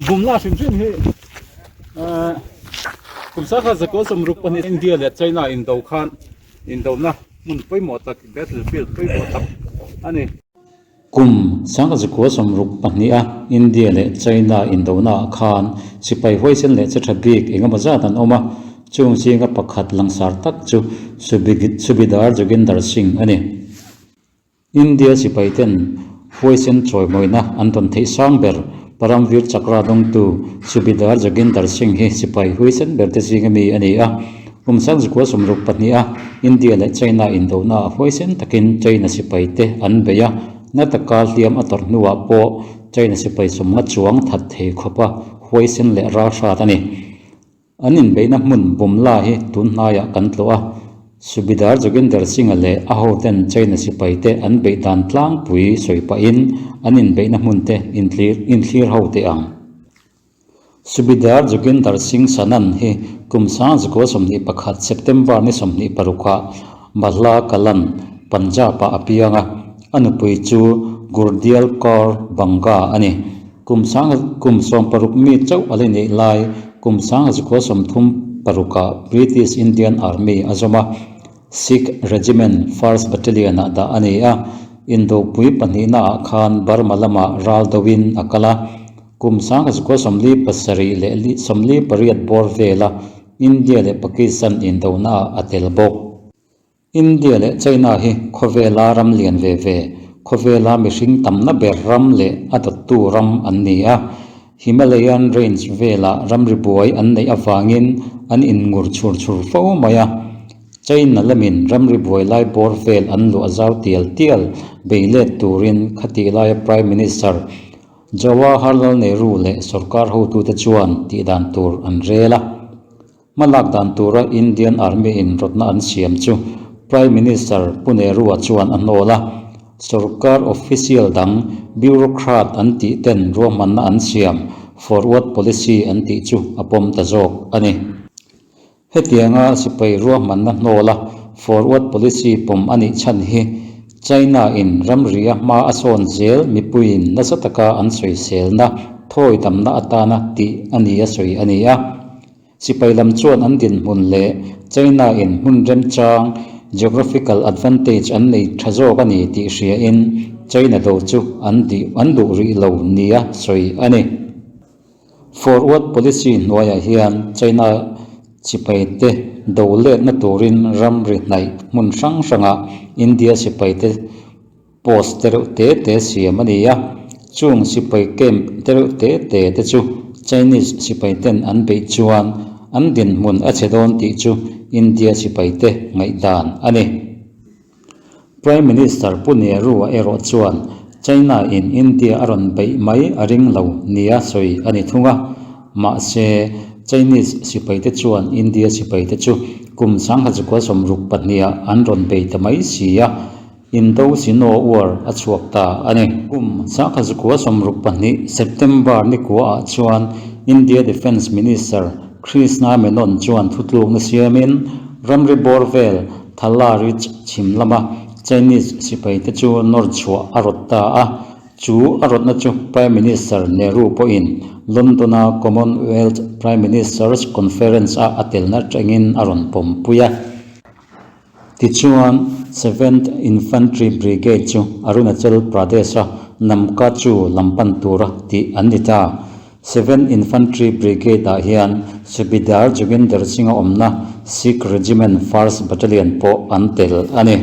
Bumla hrim hrim hi kum sangha zakua sawmruk pahnih India leh China indo khan indona hmun pawimawh tak battlefield pawimawh tak a ni. Kum sangha zakua sawmruk pahniha India leh China indona ah khan sipai huaisen leh che tha bik engemaw zat an awm a, chung zinga pakhat langsar tak chu Subedar Joginder Singh a ni. India sipaiten huaisen chawimawina an tawn theih sang ber Paramvir Chakra dawngtu Subedar Joginder Singh hi sipai huaisen berte zinga mi a ni a. Kum sangzikua sawmruk pahniha India leh China indonaah huaisen takin China sipaite an bei a, na taka hliam a tawrh hnuah pawh China sipai sawmnga chuang that thei khawpa huaisen leh ralhrat a ni. An inbeihna hmun Bumla hi tun hnaiah kan tlawh a, Subedar Joginder Singh-a leh a hoten China sipaite an beih dan tlangpui sawi pahin an inbeihna hmunte inthlir ho teh ang. Subedar Joginder Singh Sanan hi kum 1921 September ni 26-ah Mahla Kalan, Punjab-ah a piang a, a nupui chu Gurdial Kaur Banga a ni. Kum sang kum sawmparuk mi chauh a la neih lai kum sanga zikua sawmthum parukah British Indian Army a zawm a, Sikh Regiment First Battalion-ah dah a ni a. Indopui pahnihnaah khan Burma lamah ral doin a kal a, kum sanga zikua sawmli pasarih leh sawmli pariat bawr vela India leh Pakistan indonaah a tel bawk. India leh China hi khawvela ram lian ve ve, khawvela mihring tamna ber ram leh a dawttu ram an ni a. Himalayan Range velah ramri buai an neih avangin an inngur chhur chhur fo mai a. China lamin ramri buai lai bawr vel an luah zau tial tial bei let turin khatih laia Prime Minister Jawaharlal Nehru leh sorkar hotute chuan tihdan tur an rel a. Hmalak dan tura Indian Army in rawtna an siam chu Prime Minister Pu Nehru-a chuan a hnawl a, sorkar official dang bureaucrat an tih ten ruahmanna an siam forward policy an tih chu a pawm ta zawk a ni. Hetianga sipai ruahmanna hnawla forward policy pawm a nih chhan hi China in ramria hma a sawn zel mipuiin nasa taka an sawiselna thawi damna atana tih a ni a sawi a ni a. Sipai lam chuan an dinhmun leh China in hmun remchang, geographical advantage, an nei tha zawk a ni tih hriain China do chu an dih an duh rih lo nia sawi a ni. Forward policy hnuaiah hian China sipaite do letna turin ramri hnaih hmun hrang hrangah India sipaite Post te reuh te te siam a ni a, chung sipai camp te reuh te te te chu Chinese sipai ten an beih chuan an dinhmun a chhe dawn tih chu India sipai te ngaihdan a ni. Prime Minister Pu Nehru-a erawh chuan China in India a rawn beih mai a ring lo nia sawi a ni thung a, mahse Chinese sipai te chuan India sipai te chu kum sangha chukua sawmruk pahniha an rawn bei ta mai si a, Indo Sino War a chhuak ta a ni. Kum sangkhat zakua 62 September ni kuaah chuan India Defence Minister Krishna Menon chuan thutlukna siamin ramri bawr vel Thala Ridge chhim lama Chinese sipaite chu nawr chhuah a rawt ta a. Chu a rawtna chu Prime Minister Nehru pawhin London-a Commonwealth Prime Ministers Conference-a a telna atangin a rawn pawmpui a. Tichuan, Seventh Infantry Brigade chu Arunachal Pradesh-a Namka chu lam pan tura tih an ni ta. Seventh Infantry Brigade-ah hian Subedar Joginder Singh-a awmna Sikh Regiment First Battalion pawh an tel a ni.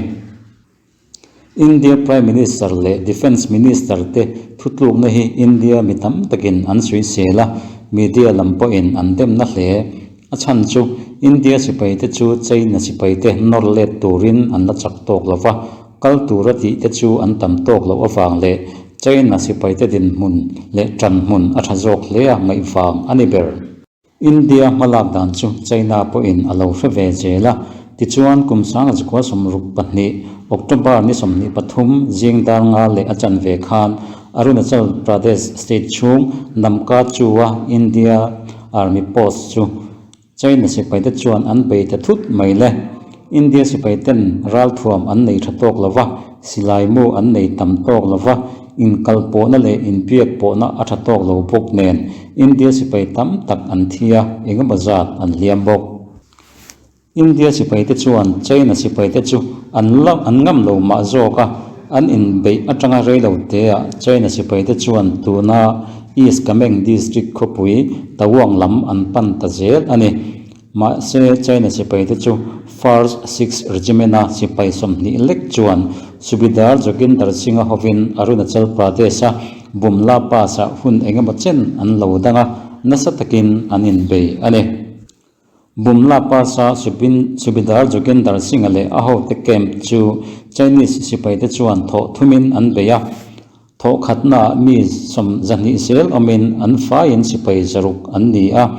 India Prime Minister leh Defence Minister te thutlukna hi India mi tam takin an suisel a, media lam pawhin an demna hle. A chhan chu India sipaite chu China sipaite nawr let turin an la chak tawk lo va, kal tura tih te chu an tam tawk loh avang leh China sipaite dinhmun leh tanhmun a tha zawk hle a ngaih vang a ni ber. India hmalak dan chu China pawhin a lo hre ve zel a, tichuan kum sanga zakua 62 October ni 23 zing dar nga leh a chanve khan Arunachal Pradesh state chhung Namka Chu-a India Army post chu China sipaite chuan an bei ta thut mai le. India sipaiten ralthuam an nei tha tawk lo va, silai mu an nei tam tawk lo va. Inkalpawhna leh inbiakpawhna a tha tawk lo bawk nen India sipai tam tak an thi a, engemaw zat an hliam bawk. India sipaite chuan China sipaite chu an la an ngam lo mah zawk a, an inbeih atanga reilo teah China sipaite chuan tuna East Kameng District khawpui Tawang lam an pan ta zel a ni. Mahse China sipaite chu First Sikh Regiment-a sipai 20 lek chuan Subedar Joginder Singh-a hovin Arunachal Pradesh-a Bumla Pass-ah hun engemaw chen an lo dang a, nasa takin an inbei a ni. Bumla Pass-a Subedar Joginder Singh-a leh a hote camp chu Chinese sipaite chuan thawh thumin an bei a. Thawh khatnaah mi 120 zel awmin an faiin sipai 600 an ni a.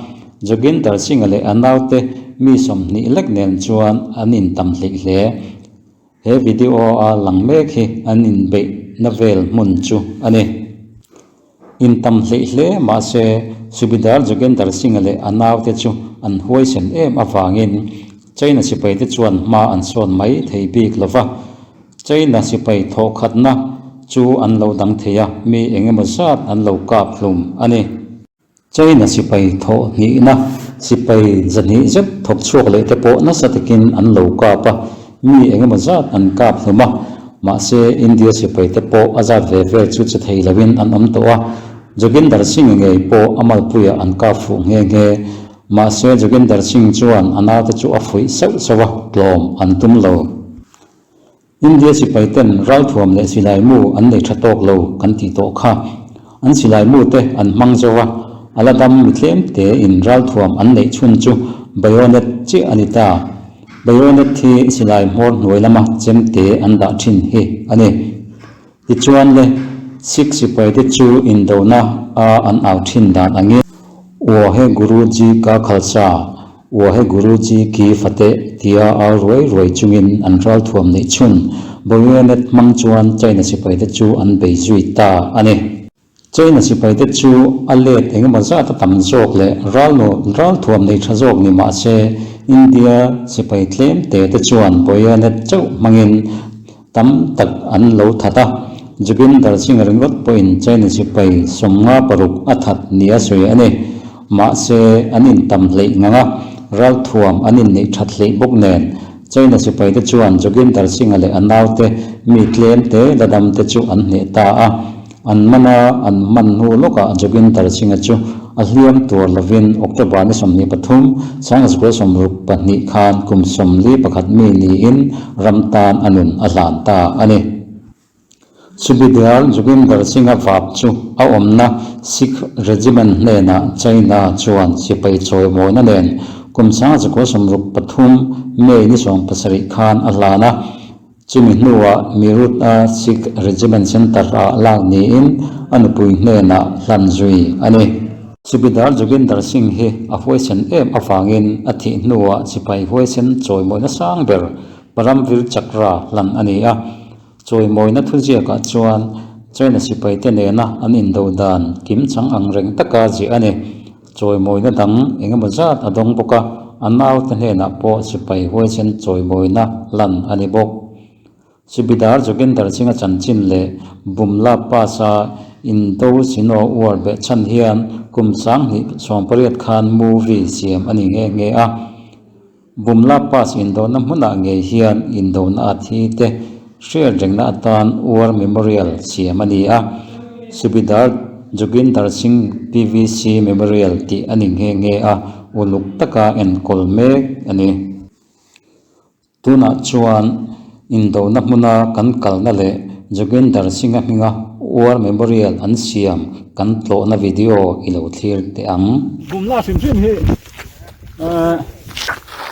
Joginder Singh-a leh a naute mi 20 lek nen chuan an intam hleih hle. He video-a lang mek hi an inbeihna vel hmun chu a ni. Intam hleih hle mahse Subedar Joginder Singh-a leh a naute chu an huaisen em avangin China sipaite chuan hma an sawn mai thei bik lo va. China sipai thawhkhatna chu an lo dang thei a, mi eng emaw zat an lo kap hlum a ni. China sipai thawh hnihna sipai 200 zet thawk chhuak leh te pawh nasa takin an lo kap a, mi eng emaw zat an kap hlum a, mahse India sipai te pawh a zat ve vel chu che thei loin an awm tawh a, Joginder Singh ngei pawh a malpuiah an kap fuh nghe nghe. Mahse Joginder Singh chuan a naute chu a fuih sauh sauh a, tlawm an tum lo. India sipai ten ralthuam leh silai mu an nei tha tawk lo kan tih tawh kha. An silai mu te an hmang zo a, a la dam mi tlem te in ralthuam an neih chhun chu bayonet chiah a ni ta. Bayonet hi silai hmawr hnuai lama chem te an dah thin hi a ni. Tichuan le, Sikh sipai te chu indona a an au thin dan angin, Wahe Guru Ji Ka Khalsa, Wahe Guru Ji Ki Fateh tia au ruai ruai chungin an ralthuam neih chhun bayonet hmang chuan China sipaite chu an bei zui ta a ni. China sipaite chu a let engemaw zat a tam zawk leh ralthuam nei tha zawk ni mah se India sipai tlem te te chuan bayonet chauh hmangin tam tak an lo that a. Joginder Singh ringawt pawhin China sipai 56 a that nia sawi a ni. Mahse, an intam hleih ngang a, ralthuam an inneih that hleih bawk nen, China sipaite chuan Joginder Singh-a leh a naute mi tlemte la damte chu an hneh ta a. An man a, an man hnu lawkah Joginder Singh-a chu a hliam tuar lovin October ni 23, 1962 khan kum 41 mi niin ram tan a nun a hlan ta a ni. Subedar Joginder Singh-a vap chu a awmna Sikh Regiment hnenah China chuan sipai chawimawina nen kum 1963 May ni 17 khan a hlan a. Chumi hnuah Meerut-a Sikh Regiment Centre-ah lak niin a nupui hnenah hlan zui a ni. Subedar Joginder Singh hi a huaisen em avangin a thih hnuah sipai huaisen chawimawina sang ber Paramvir Chakra hlan a ni a. Chawimawina thuziakah chuan China sipaite nena an indo dan kim chang ang reng taka ziah a ni. Chawimawina dang engemaw zat a dawng bawk a, a naute hnenah pawh sipai huaisen chawimawina lan a ni bawk. Subedar Joginder Singh-a chanchin leh Bumla Pass-a Indo Sino War behchhan hian kum 2018 khan movie siam a ni nghe nghe a. Bumla Pass indona hmunah ngei hian indona a thi te hriat rengna atan War Memorial siam a ni a, Subedar Joginder Singh PVC Memorial tih a ni nghe nghe a, uluk taka enkawl mek a ni. Tunah chuan indona hmuna kan kalna leh Joginder Singh-a hminga War Memorial an siam kan tlawhna video i lo thlir teh ang. Bumla hrim hrim hi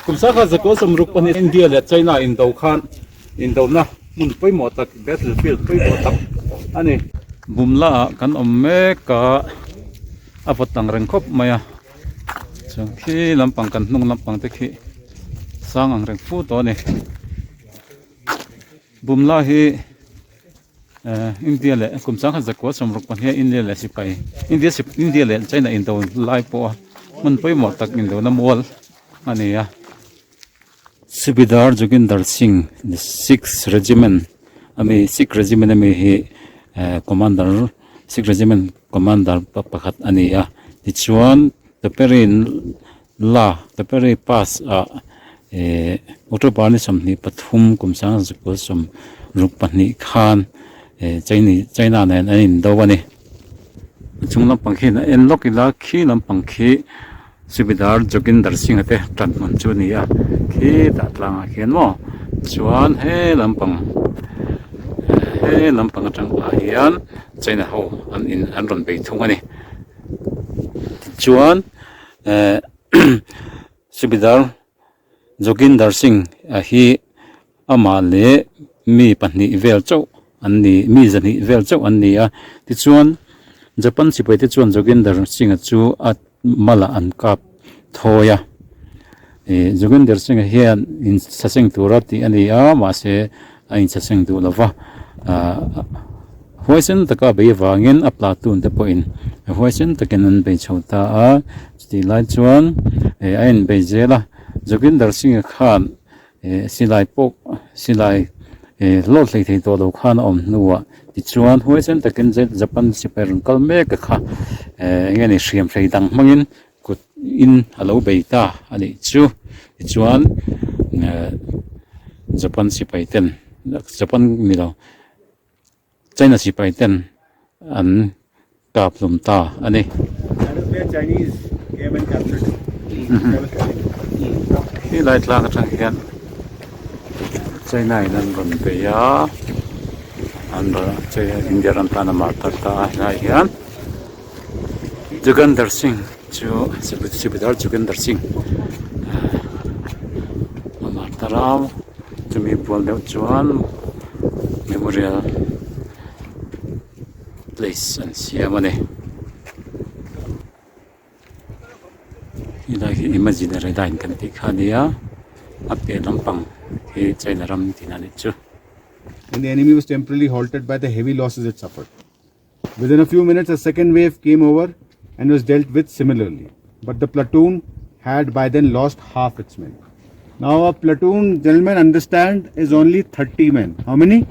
Kum 1962 India leh China indo khan indona hmun pawimawh tak battlefield pawimawh tak a ni. Bumla ah kan awm mek a, a vawt ang reng khawp mai a, chuan khi lampang kan hnung lampang te khi sang ang reng fu tawh a ni. Bumla hi. India leh kum 1962 India leh sipai India India leh China indo lai pawh a hmun pawimawh tak indona mual a ni a. Subedar Joginder Singh the Sikh Regiment ami Sikh Regiment ami hi. Commander Sikh Regiment Commander pakhat a ni a tichuan Teperi la Teperi pass ah ehh October ni 23 kum 1962 khan ehh China nen an indo a ni. A chung lampang khi a en lawk ila khi lampang khi Subedar Joginder Singh a te tan hmun chu a ni a khitah tlangah khian maw chuan he lampang he lampang atang ah hian China ho an in an rawn bei thung a ni tichuan ehh Subedar Joginder Singh a hi amah leh mi pahnih vel chauh an ni, mi zahnih vel chauh an ni a. Tichuan, Japan sipai te chuan Joginder Singh-a chu a malah an kap thawi a. Ih Joginder Singh-a hian insaseng tura tih a ni a, mahse a insaseng duh lo va. Ahh huaisen taka a bei avangin a platoon te pawhin huaisen takin an bei chho ta a. Chutih lai chuan ih a inbei zel a, Joginder Singh-a khan eh silai pawh silai eh hlawt hlei thei tawh lo khan a awm hnuah tichuan huaisen takin Japan sipai rawn kal mek a kha eh eng nge ni hriam hrei dang hmangin kut in a lo bei ta a nih chu tichuan eh Japan sipai ten Japan ni lo China sipai ten an kap hlum ta a ni. Helai tlang atang hian China in an rawn bei a, an rawn India ram tan a mar tak ta a helai hian Jugandar Singh chu Subedar Jugandar Singh a mar tar a chumi bual deuh chuan memorial place an siam a ni helai hi imaginary line kan tih kha a nia a piah lampang hi china ram tihna a nih chu. And the enemy was temporarily halted by the heavy losses it suffered. Within a few minutes, a second wave came over and was dealt with similarly. But the platoon had by then lost half its men. Now, a platoon, gentlemen, understand, is only 30 men. How many?